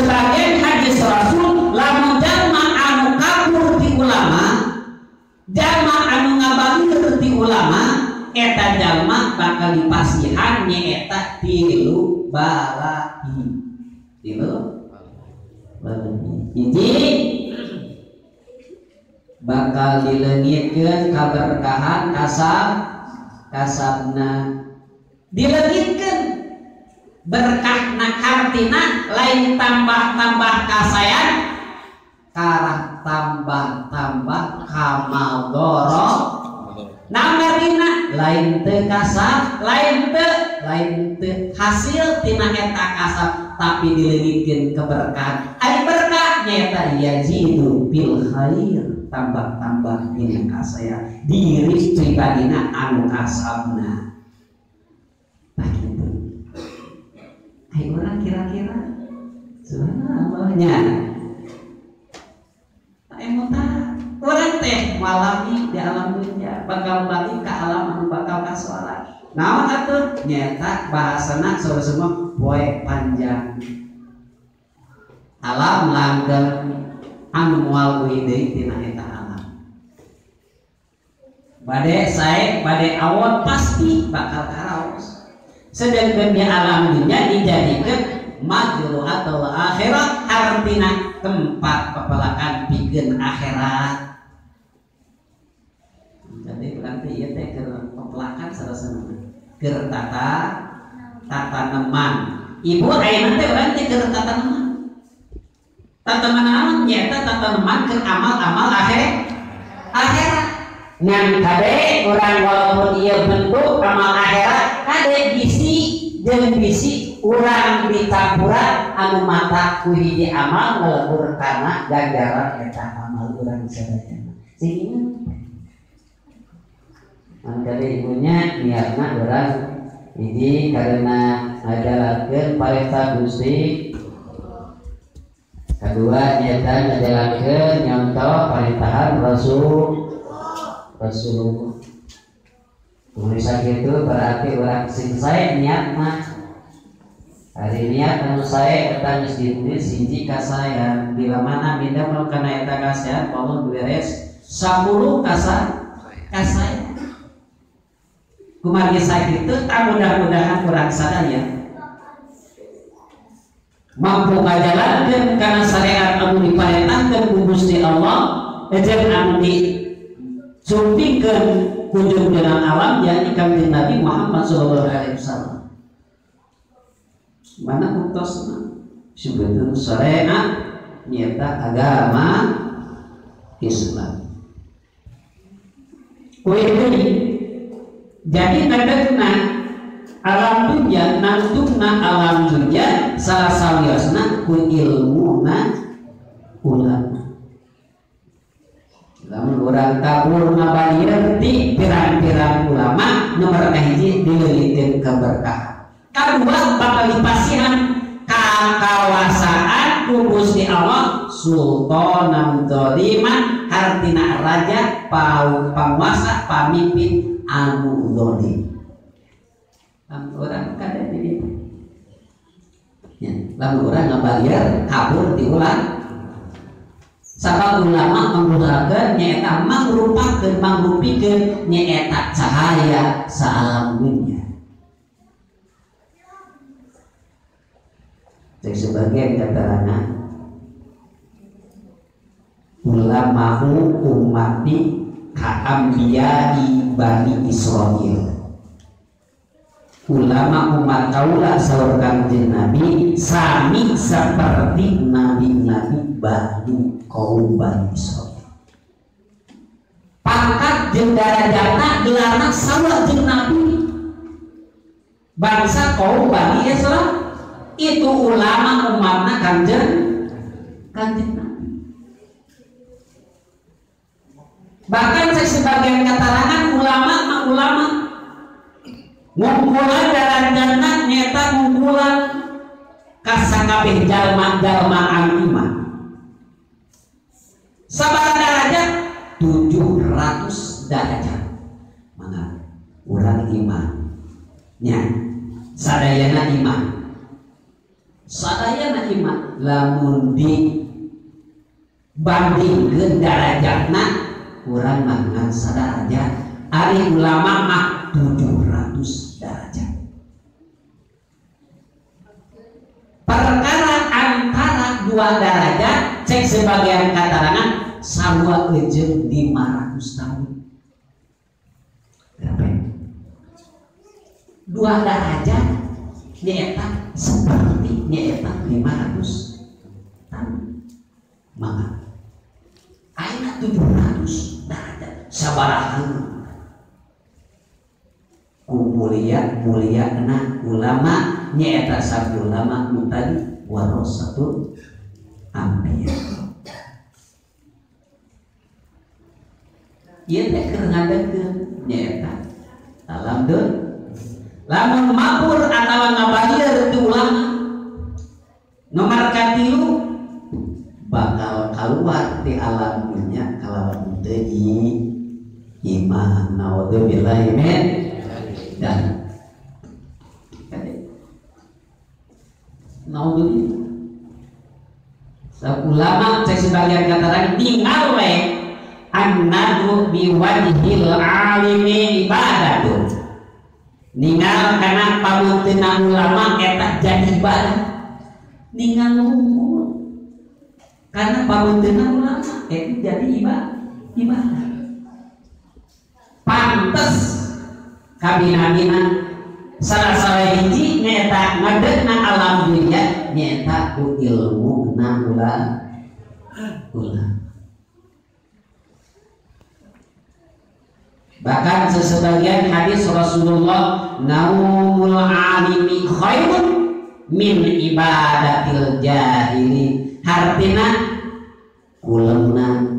sebagian hadis Rasul lamun jalma anu kabur ti ulama, jalma anu ngabalir ti ulama, eta jalma bakal dipasihan nyaeta tilu balahi. Tilu balahi. Hiji bakal dileungitkeun kaberkahan kasabna. Dileungitkeun berkahna hartina lain tambah-tambah kasayan karah tambah-tambah kamaldoro. Namarina lain teu kasab, lain teu hasil tina eta kasab, tapi dileungitkeun keberkahan. Ari berkah nyaeta yazidu bil khair, tambah-tambah dina kasaya diri pribadina anu kasabna. Tah kitu. Ai urang kira-kira subhanallah nya. Tah emota urang teh malami di alam dunia bakal balik ka alam anu bakal kasuara. Naon atuh nyaeta bahasana semua poe panjang. Alam langgeng anu moal euy deui tina eta alam. Bade sae bade awon pasti bakal karaos. Sedangkan di alam dunia dijadikan majru'atul akhirat, artina tempat pepelakan pikeun akhirat. Jadi berarti ieu teh keur pepelakan sarasana keur tataneman. Ibu ayeuna teh urang teh keur tataneman. Tataneman naon? Nyaeta tataneman keur amal-amal akhirat. Ngan kade urang walaupun ieu bentuk amal akhirat kade bisi jeung bisi urang ditapuran anu mata ku hiji amal ngelebur kana ganjaran eta amal urang sadayana. Sing inget mangkade ibunya niatna urang hiji karena ngajalankeun parentah Gusti, kedua nyata ngajalankeun nyontoh parentahan Rasulullah. Tulisan itu berarti orang sing sae niatna. Hari niat anu sae eta geus ditulis hiji kasayan. Bila mana midamel kana eta kasayan Allah beres 10 kasayan. Kumargi sakitu tah mudah-mudahan urang sadaya mampu ngajalankeun kana syariat anu diparentahkeun ku Gusti Allah jeung anu disumpingkeun ku junjungan alam yakni Kanjeng Nabi Muhammad sallallahu alaihi wasallam. Mana buktosna sebetulna syariat nyaeta agama Islam. Jadi nadegna alam dunya nangtungna alam dunya salah sawiosna ku ilmuna ulama. Lamun urang kabur ngabayar ti pirang-pirang ulama nomor kahiji dileungitkeun keberkahan. Kadua bakal dipasihan kakawasaan ku Gusti Allah sultanan zaliman, hartina raja panguasa pamimpin anu zalim. Lamun urang kada di ditu. Ya, lamun urang ngabayar kabur ti ulah. Sabab ulama menggunakan nyaeta mangrupakeun mangrupikeun nyaeta cahaya saalam dunia. Cek sebagian keterangan ulama'u ummati ka'ambiyai bani Israil. Ulama umat kaula saur Kanjeng Nabi sami seperti nabi-nabi bani kaum Bani Israil. Pangkat jeung darajatna gelarna sarua jeung nabi bangsa kaum Bani Israil. Itu ulama umatna Kanjeng Nabi. Bahkan sebagian keterangan ulama mah ulama ngumpulan darajatna nyaeta ngumpulan kasakabeh jalma-jalma anu iman. Sabaraha darajat? 700 derajat. Mangga urang iman nya sadayana iman. Sadayana iman lamun di bandingkeun darajatna urang mah ngan sadarajat, ari ulama mah 700 darajat. Perkara antara dua darajat cek sebagian katarangan sarua jeung 500 tahun. Berapa? Dua darajat nyaeta seperti nyaeta 500 tahun. Maka ayeuna 700 darajat sabaraha ku mulia muliana ulama nyaeta ulama nu tadi warasatul anbiya. Ieu teh keur ngadeukkeun nyaeta alam dunya. Lamun mabur atawa ngabayeur ti ulama nomor katilu bakal keluar di alam dunya kalawan teu iman. Naudzubillahi min dan naudzubillah. Ulama cek sebagian kataran tinggal we annadu biwajhil alimi ibadatu. Ningal kana pamunteuna ulama eta jadi ibadah. Ningal unggul karena pamunteuna ulama eta jadi ibadah. Pantes kabina-bina salah-salah hiji nyaeta ngadeukna alam dunya nyaeta ku ilmu na ulama. Bahkan sesebagian hadis Rasulullah naumul alimi khairun min ibadatil jahili. Hartina kulemna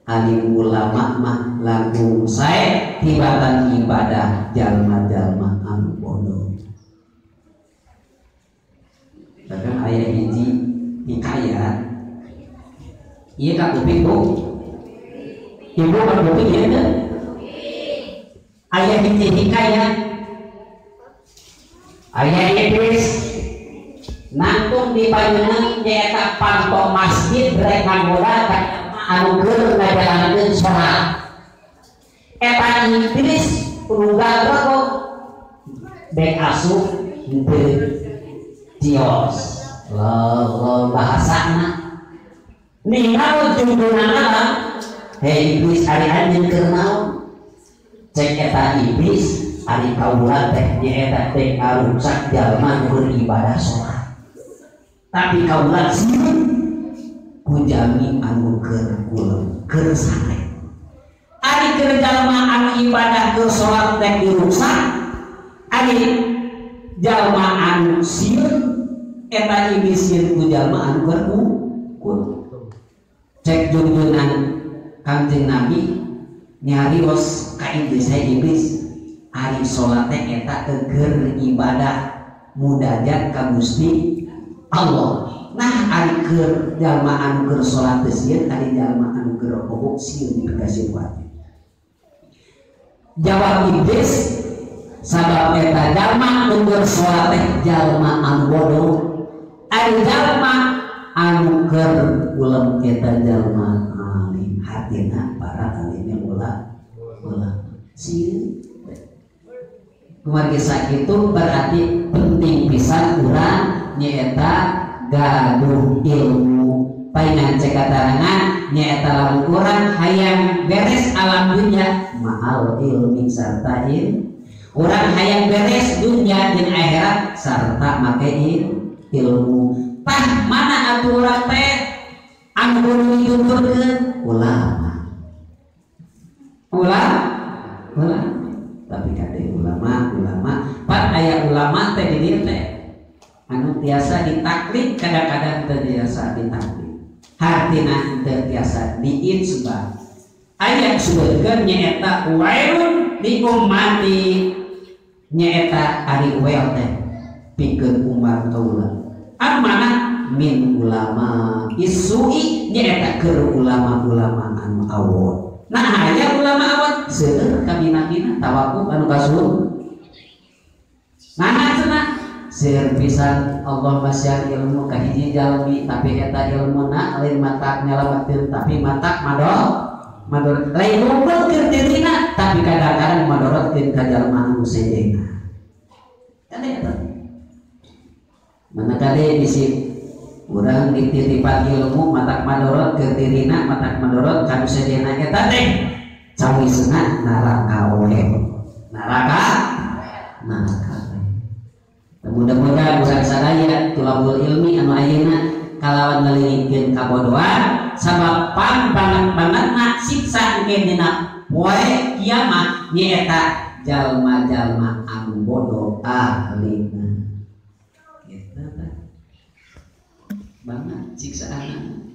alim ulama mah langkung sae tibatan ibadah jalma-jalma anu bodoh. Bahkan aya hiji hikayat ieu ka kuping Bu. Ibu ka kuping ieu teh. Aya hiji hikayat aya iblis nangtung di payunan nyaeta panto masjid rek ngagoda ka anu keur ngajalankeun salat. Eta iblis runggal rokok bek asup henteu cios. Lolo bahasana ningal jumpunana hei iblis ari anjeun keur naon? Cek eta iblis ari kaula teh nyaeta teh ngaruksak jalma nu beribadah salat. Tapi kaula sieun ku jami anu keur kulem keur sare. Ari keur jalma anu ibadah keur salat teh diruksak, ari jalma anu sieun eta iblis sieun ku jalma anu keur kulem. Cek jungjunan Kangjeng Nabi nyarios ka iblis, hei iblis ari salat teh eta keur ibadah mudajat ka Gusti Allah. Nah ari keur jalma anu keur salat teh sieun, ari jalma anu keur rokok sieun dipikasieun ku ati. Jawab iblis sabab eta jalma anu keur salat teh jalma anu bodoh, ari jalma anu keur ulem eta jalma alim. Hatina para alim ulama sieun. Kumargi sakitu berarti penting pisan urang nyaeta gaduh ilmu. Paingan cek katarangan nyaeta lamun urang hayang beres alam dunya ma'al ilmi sarta ilmu. Urang hayang beres dunya jeung akhirat sarta make ilmu. Tah mana atuh urang teh anu kudu dituturkeun ulama. Ulama tapi kade ulama pan aya ulama teh di dieu teh anu tiasa ditaklid, kadang-kadang teu tiasa ditaklid, hartina teu tiasa diitsbah. Aya disebutkeun nyaeta wailun li ummati, nyaeta ari wail teh pikeun umat kaula. Anu mana min ulama isui nyaeta keur ulama-ulama anu awon. Nah aya ulama awon seueur kabina-bina tawakuf anu kasuhun. Nah cenah Seueur pisan Allah masihan ilmu ka hiji jalmi tapi eta ilmuna lain matak nyalametkeun tapi matak madorot lain ngumpulkeun dirina tapi kadang-kadang madorotkeun ka jalma anu sejenna. Kade eta mana kade bisi urang dititipan ilmu matak madorot keur dirina matak madorot ka nu sejenna eta teh cawisna neraka we neraka neraka. Mudah-mudahan urang sadaya tulabul ilmi anu ayeuna kalawan ngalingikeun kabodohan sabab pang banget-bangetna siksa engke dina poe kiamat nyaeta jalma-jalma anu bodoh ahlina. Gitu tah. Banget siksaanna.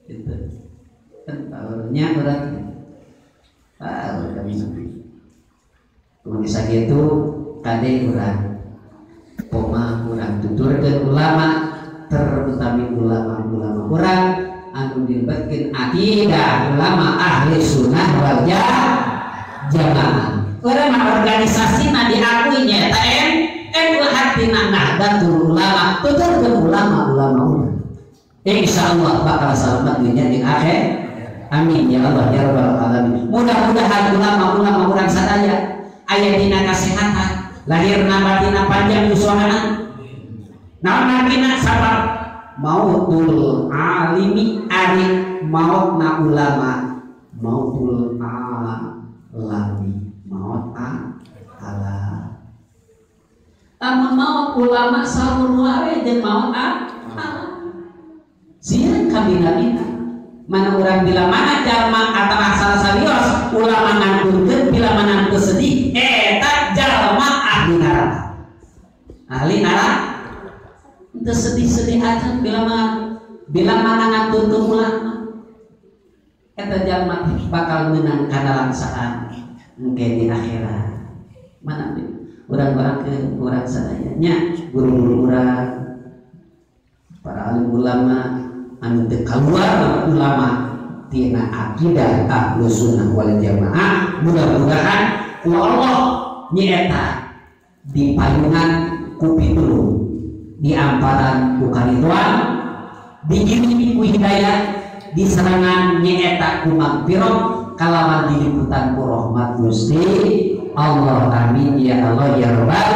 Gitu. Kan nya urang tahu kami. Kumaha sakitu kade urang koma urang tuturkeun ulama terutami ulama-ulama urang anu dilebetkeun akidah ulama ahli sunnah wal jamaah. Urang mah organisasina diakui nyaeta NU hatina Nahdlatul Ulama tuturkeun ulama-ulama urang. Insyaallah bakal selamat dunia jeung akhir. Amin ya Allah ya rabbal alamin. Mudah-mudahan ulama-ulama urang sadaya aya dina kasehatan lahirna batina panjang yuswana naon artina sabab mautul alimi ari mautna ulama mautul alami maut ala lamun maut ulama sarua we jeung maut ala sieun kabina-bina mana urang bila mana jalma atawa salah sawios ulama ngantunkeun bila mana teu sedih eta jalma ahli neraka. Ahli neraka teu sedih-sedih aja bila mana ngantunkeun ulama eta jalma bakal meunang kana langsaan engke di akhirat. Mana urang doakeun urang sadaya nya guru-guru urang para alim ulama anu teu kaluar ulama tina akidah Ahlus Sunnah wal Jamaah mudah-mudahan ku Allah nyaeta di payungan ku pitulung di amparan ku karituan digirimi ku hidayah di serangan nyaeta ku magfirah kalawan diliputan ku rahmat Gusti Allah. Amin ya Allah ya rabbal